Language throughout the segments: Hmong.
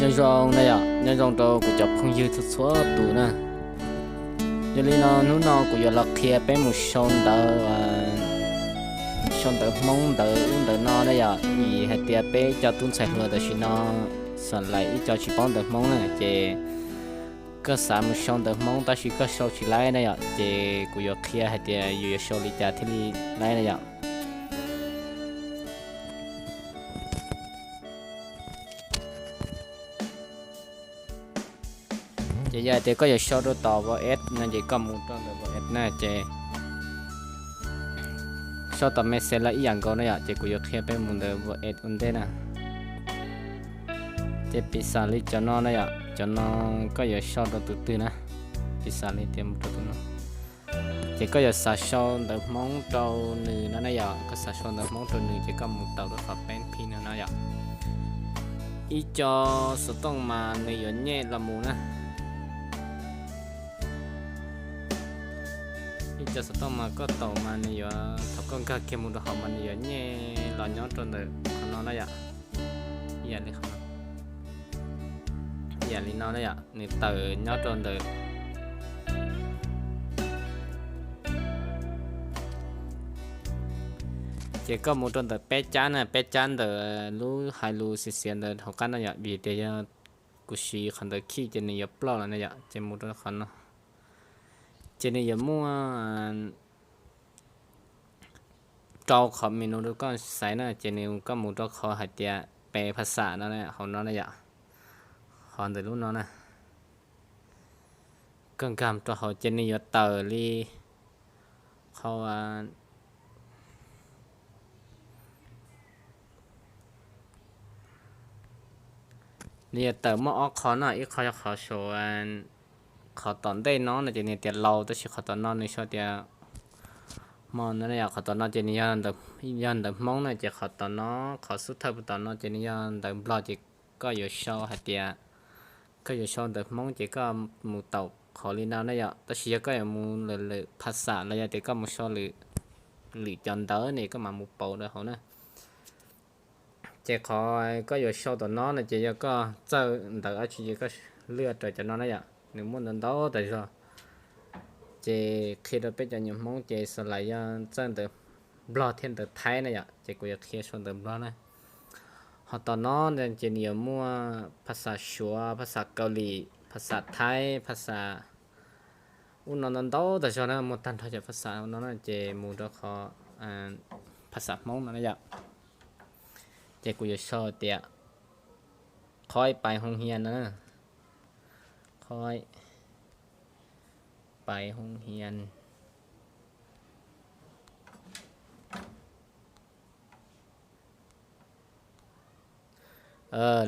Nyob zoo na yom, nyob zoo rau kuv cov phooj ywg txhua txhua tus na. Yog li no hnub no kuv yuav los qhia peb mus sau ntawv, sau ntawv Hmoob ntawv ub ntawv no na yom. Vim hais tias peb cov tub ntxhais hluas tam sim no xam lais ib co tsis paub ntawv Hmoob na ces koj xav mus sau ntawv Hmoob tab sis koj sau tsis laib na yom, ces kuv yuav qhia hais tias yus yuav sau li cas thiaj li laib na yom. Ces yog hais tias koj yuav sau rau tom Word no ces koj mus rau ntawm Word na ces sau tom Message los ib yam nkaus na yom, ces kuv yuav qhia peb mus ntawm Word ua ntej na. Ces piv xam li cov no na yom, cov no koj yuav sau rau tus twg na, piv xam li tias mus rau tus no. Ces koj yuav xav sau ntawv Hmoob rau nws no na yom, koj xav sau ntawv Hmoob rau nws ces koj mus taus rau qhov peb phi no no yom. Ib co xov tooj mas nws yuav nyem los mus na. Ib co xov tooj mas koj taus mas nws yuav, thaum koj nkag kiag mus rau hauv mas nws yuav nyem los nyob rau ntawm qhov no na yom. Ib yam li qhov no, ib yam li no na yom, nws tawm nyob rau ntawm. Ces koj mus rau ntawm peb cab na, peb cab ntawm lub hais lus xiav xiav ntawd hauv qab no yom, vim tias yog kuv siv qhov ntawd khij ces nws yuav ploj lawm na yom, ces mus rau qhov no. Ces nws yuav muaj rau qhov menu rau koj xaiv na, ces nws koj mus rau qhov hais tias pes phas xam no hauv no na yom, qhov ntawm lub no na. Koj nkag rau hauv ces nws yuav tawm li qhov nws yuav tawm muaj ob qho no, ib qho yog qhov saum, qhov tom ntej no no ces nws tias laus, tab sis qhov tom no nws sau tias hmo no, qhov tom no ces nws yog ntawv Hmoob na, ces qhov tom no, qhov xub thawj puag tom no ces nws yog ntawv Nplog, ces koj yuav sau hais tias koj yuav sau ntawv Hmoob ces koj mus taus qhov li no na yom, tab sis yog koj yuav mus lwm lwm phas xam los yog tias koj mus sau lwm, lwm cov ntawv ne koj mam mus pauv rau hauv na. Ces qhov koj yuav sau tom no no ces yog koj txawj ntawv dab tsi ces koj lwaj raws cov no na yom, nws muaj ntau ntau tas zog. Ces qhia rau peb cov nyuam Hmoob ces xam lais yog txawj ntawv Nplog thiab ntawv Thaib na yom, ces kuv yuav qhia sau ntawv Nplog na. Ho tom no ces nws yuav muaj phas xam Suav, phas xam Kaus Lim, phas xam Thaib, phas xam ub no ntau ntau tas zog na, muaj tag nrho cov phas xam no na, ces mus rau qhov phas xam Hmoob no na yom. Ces kuv yuav sau tias khoib pais hoo hias no, khoib pais hoo hias.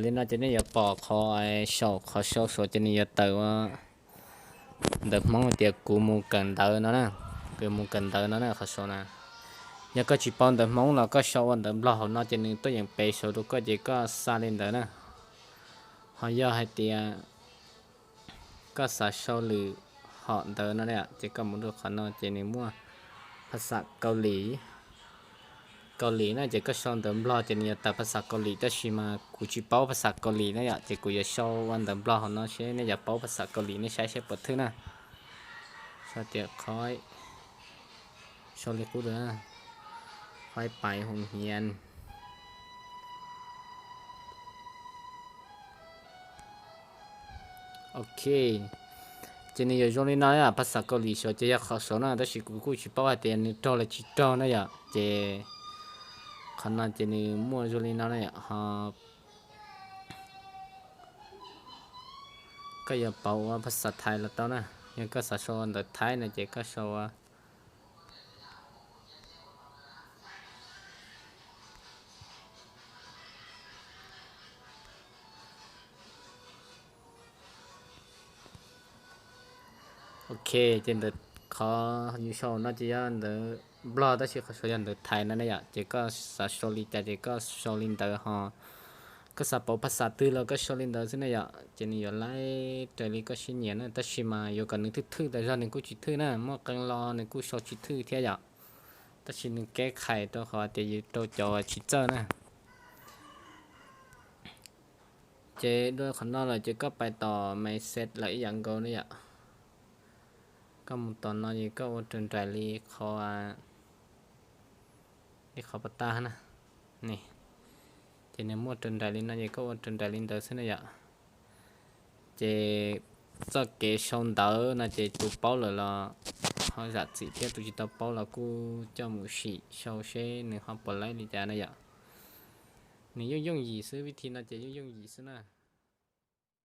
Li no ces nej yuav pom qhov saum, qhov sau saud ces nws yuav tawm ua ntawv Hmoob tias kuv mus kawm ntawv no na, kuv mus kawm ntawv no na, qhov saud na. Yog koj tsis paub ntawv Hmoob los koj sau ua ntawv Nplog hauv no ces nws tuaj yeem pes saud rau koj ces koj xa li ntawd na. Ho yog hais tias koj xav sau lwm hom ntawv no ces koj mus rau qhov no ces nws muaj phas xam Kaus Lim. Kaus Lim na ces koj sau ntawv Nplog ces nws yuav tawm phas xam Kaus Lim, tab sis mas kuv tsis paub phas xam Kaus Lim na yom, ces kuv yuav sau ua ntawv Nplog hauv no seb nej yuav paub phas xam Kaus Lim nej saib seb puas thwj na. Sau tias khoib, sau li qub, khoib pais hoo hias. Ok, ces nws yuav zoo li no, phas xam Kaus Lim saud ces yog qhov saud na, tab sis kuv kuj tsis paub hais tias nws raug los tsis raug na yom, ces qhov no ces nws muaj zoo li no na yom. Ho koj yuav pauv ua phas xam Thaib los tau na, yog koj xav sau ntawv Thaib no ces koj sau ua Ok, ces ntawm qhov yus sau no ces yog ntawv Nplog tab sis qhov saud yog ntawv Thaib no na yom, ces koj xav sau li cas ces koj sau li ntawd ho. Koj xav pauv phas xam twg los koj sau li ntawd xwb na yom, ces nws yuav laib raws li koj siab nyiam na, tab sis mas yuav kom nws thwj thwj tas zog nws kuj tsis thwj na, muaj qee lo nws kuj sau tsis thwj thiab yom. Tab sis nws keb khais rau qhov tias yus rau cov tsis txawj na. Ces dua qhov no lawm ces koj pais tom message lawm ib yam nkaus ne yom. Koj mus tom no ces koj ua raws nraim li qhov, li qhov pas tag na. Ces nws muaj raws nraim li no ces koj ua raws nraim li ntawd xwb na yom. Ces txoj kev sau ntawv no ces tus paub lawm los ho zam txim thiab, tus tsis tau paub los kuj coj mus sim sau seb nws ho puas laib li cas na yom. Nws yooj yooj yim xwb, vib thi no ces yooj yooj yim xwb na.